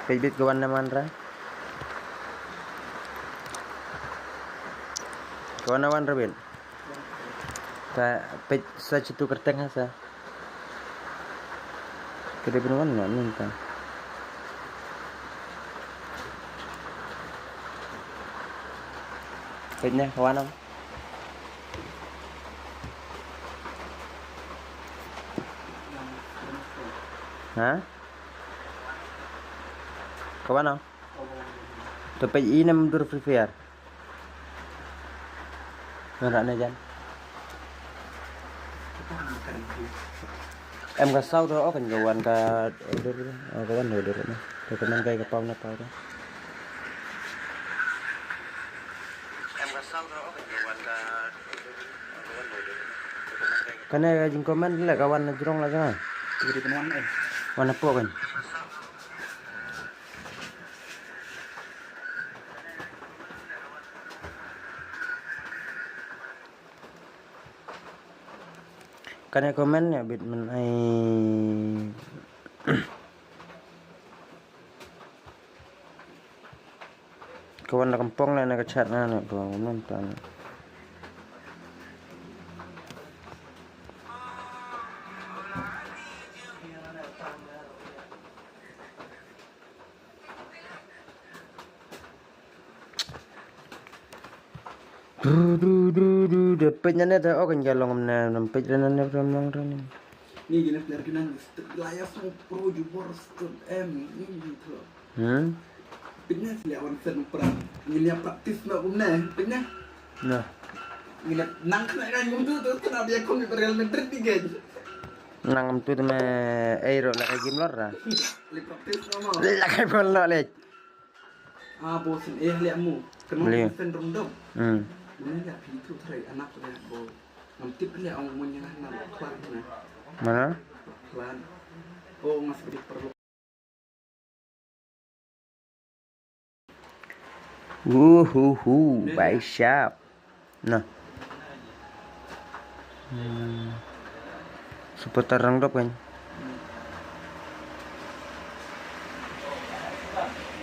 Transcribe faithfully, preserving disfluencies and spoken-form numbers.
Peit bit ka wan na man ra. Ka wan na wan ra bit. Ta peit sa chitu kerteng ha sa. Ka dei ban wan na mynta. Peit ne ka wan. Ha? Ka wan. To peit i nam dur Free Fire. Ngan rak ne jan. Em ka sau to, o kan ka wan ka dur, o ka wan dur ne. To ka man kai ka pau na pau to. Em ka sau to, o kan ka wan ka dur. Kane ka jingcomment le ka wan na jrong la jngai. Kiri kan wan eh. Wan na pok kan. Kane comment ne bit men ai. Ka wan da kampong ne na ka chat na ne bro men tan. Dru dru dru dru de peit na ne ta o kan ja long ne nam peit na ne ram long ram. Ni gina player gina layas mo pro jubor stud em ni gitu. Hmm. Peit na sila wan sen pra. Ngin ya practice na umne peit na. Nah. Ngin nang kena kan ngum tu tu kena dia kon Real Madrid di gen. Nang ngum tu me euro la ka game lor ra. Li practice na mo. La ka bol no le. Ah, bo sen eh liat mo. Kena Liat. Sen rondom. Hmm. Mana liat pintu trai anak liat bo. Ngam tip liat ong mun yang na klan na. Mana? Klan. Oh, ngas beri perlu. Uhuhu, bai shap. Nah. Hmm. Supporter rang dop kan.